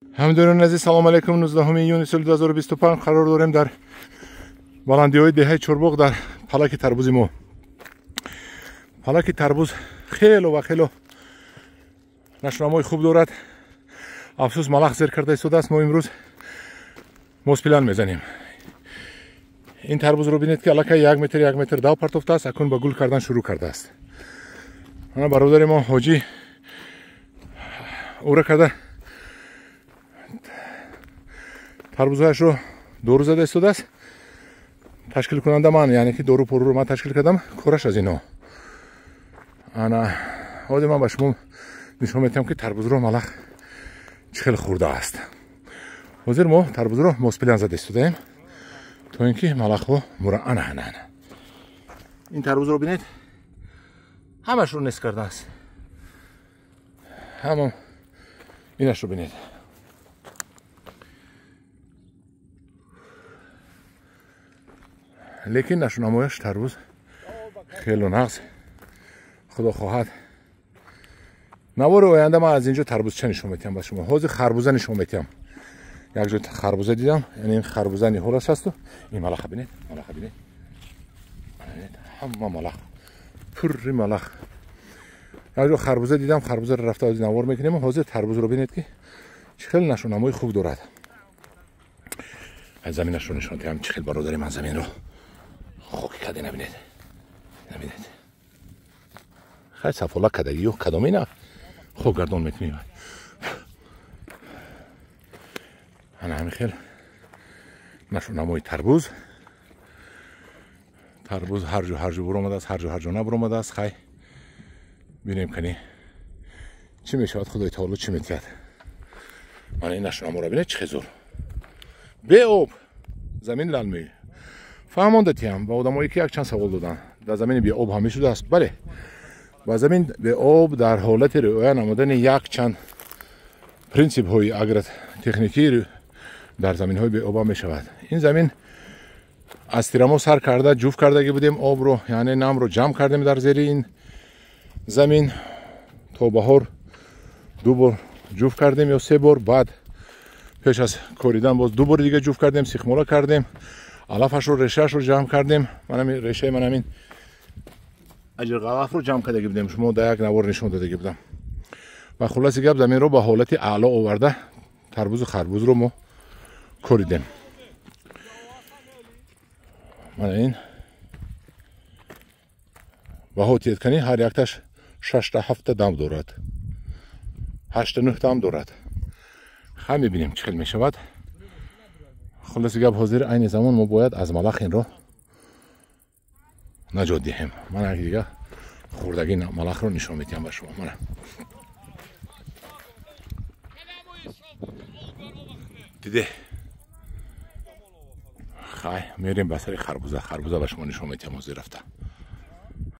Ҳамдорон азиз, салом алейкум. 19 июни соли 2025 қарор дорем дар баландиҳои деҳаи Чорбоғ дар палаки тарбузи мо. Палаки тарбуз хело ва хело нашунамои хуб дорад. Афсӯс, малах зер карда истодааст. Мо имрӯз моспилан мезанем. Ин тарбузро бинед, ки аллакай 1 метр 1 метр дав партофтааст, акнун ба гул кардан шурӯъ кардааст. Ана бародари мо ҳоҷӣ ура карда тарбузҳояшро дору зада истодааст. Ташкилкунанда ман, яъне ки дору поруро ман ташкил кардам, кораш аз ино. Ана ҳозир ман ба шумо нишон медиҳам, ки тарбузро малах чӣ хел хӯрдааст. Ҳозир мо тарбузро моспилан зада истодаем, то ин ки малахҳо мура. Ана ана ана ин тарбузро бинед, ҳамашро нест кардааст. Ҳама инашро бинед. Лекин нашунамояш тарбуз хело нағз. Худо хоҳад, навори оянда ман аз инҷо тарбузча нишон метиҳам ба шумо. Ҳозир харбуза нишон метиҳам. Як ҷо харбуза дидам, яъне ин харбуза ниҳолаш ҳасту ин малаха бинед, малаха бинед, ҳама малах, пурри малах. Як ҷо харбуза дидам, харбузаро рафта аз навор мекунем. Ҳозир тарбузро бинед, ки чӣ хел нашунамои хуб дорад. Аз заминашро нишон диҳам, чӣ хел бародари ман заминро хоки карда. Набинед, набинед, хай сафола кардагиё кадомина хок гардон мекунӣ. Ана ҳамин хел нашунамои тарбуз. Тарбуз ҳар ҷо ҳар ҷо буромадааст, ҳар ҷо ҳар ҷо набуромадааст. Хай бинем, кани чӣ мешавад, Худои таоло чӣ метиҳад. Мана ин нашунаморо бинед, чӣ хел зур беоб замин лалмӣ. Фаҳмонда тиҳам ба одамое, ки якчанд савол доданд: дар замини беоб ҳам мешудааст? Бале, ба замин беоб дар ҳолати риоя намудани якчанд принсипҳои агротехникӣ дар заминҳои беоб ҳам мешавад. Ин замин аз тирамо сар карда ҷуфт кардагӣ будем обро, яъне намро ҷамъ кардем дар зери ин замин. То баҳор 2 бор ҷуфт кардем ё 3 бор, баъд пеш аз коридан боз 2 бори дига ҷуфт кардем, сихмола кардем, алафашро, решаашро ҷамъ кардем. Манами решаи ман ҳамин аҷирғалафро ҷамъ кардагӣ будем, шумо дар як навор нишон додагӣ будам. Ва хулоси гап, заминро ба ҳолати аъло оварда тарбузу харбузро мо коридем. Мана ин баҳо тиед кани, ҳар якташ 6 7 дам дорад, 8 9 дам дорад. Хай мебинем, чӣ хел мешавад. Хулоси гап, ҳозир айни замон мо бояд аз малах инро наҷот диҳем. Ман як дига хурдагӣ малахро нишон медиҳам ба шумо. Мана диде, хай мерем ба сари харбуза. Харбуза ба шумо нишон медиҳам ҳозир рафта.